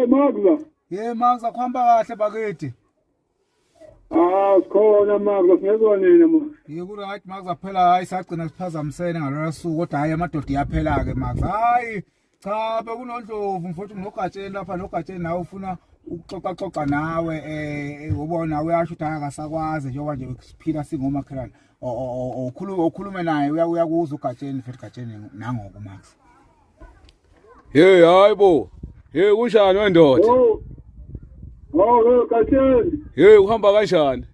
Hey Magza. Ye Magza, kuhamba kahle bakithi. Ah, sikhona Magza, singezwa nini ma. Ye ku right Magza, phela hayi sagcina siphazamisene ngalona suku, kodwa hayi amadoda iyaphela ke Magza. Hayi cha, bekunondlovu mfowethu nogatsheni lapha, nogatsheni nawe ufuna ukuxoxa xoxa nawe, ubona uyasho ukuthi akasakwazi njengoba nje siphila singomakhelwane. Okhuluma okhulume naye, uyakuzwa ugatsheni futhi gatsheni nangoku Max. Hey, hayibo. Hey, kunjani wendoda? Oh. Oh, Gatsheni. Hey, uhamba kanjani?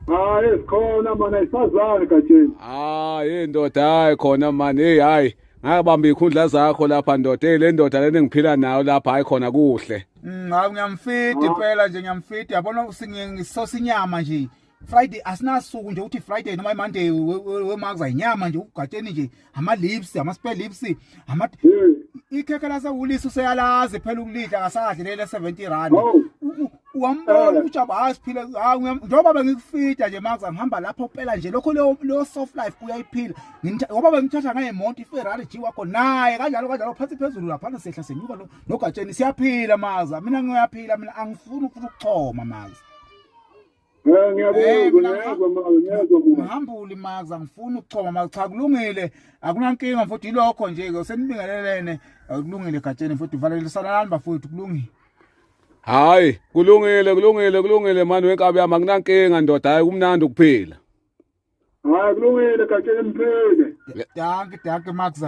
Hayi, sikhona mana, isazana Gatsheni. Ah, hey ndoda, hayi khona man. Hey, hayi. Ngakubamba ikhundla zakho lapha ndoda. Hey, le ndoda lena engiphila nayo lapha, hayi khona kuhle. Hayi ngiyamfidi impela nje, ngiyamfidi. Yabona singisosa inyama nje. Friday asinasuku nje uthi Friday noma iMonday weMaxa, inyama nje ugatsheni nje, ama lips, ama spare lips, ama ikhekhe lasewulisa useyalazi phela ukulidla, akasadli lele 70 rand. Wambona ujaba, hayi siphile, hayi njengoba bengikufida nje Maxa, ngihamba lapho phela nje lokho leyo soft life uyayiphila, ngoba bengithatha ngemonto iFerrari G wakho naye kanjalo kanjalo, phansi phezulu lapha, sehla senyuka nogatsheni, siyaphila Maxa. Mina ngiyaphila, mina angifuni ukuchoma Maxa. Eh, ngiyakuzwa, ngiyezwa mama, ngiyezwa mama. Ngihambule Max, angifuni ukuchoma Max. Cha, kulungile, akunankinga mfowethu, ilokho nje ke senibingelelene, kulungile gatsheni futhi, valelisana nani bafowethu, kulungile. Hayi, kulungile, kulungile, kulungile mani wenkabi yami, akunankinga ndoda, hayi kumnandi ukuphila. Hayi, kulungile Gatsheni, mphile. Dankie, dankie Max.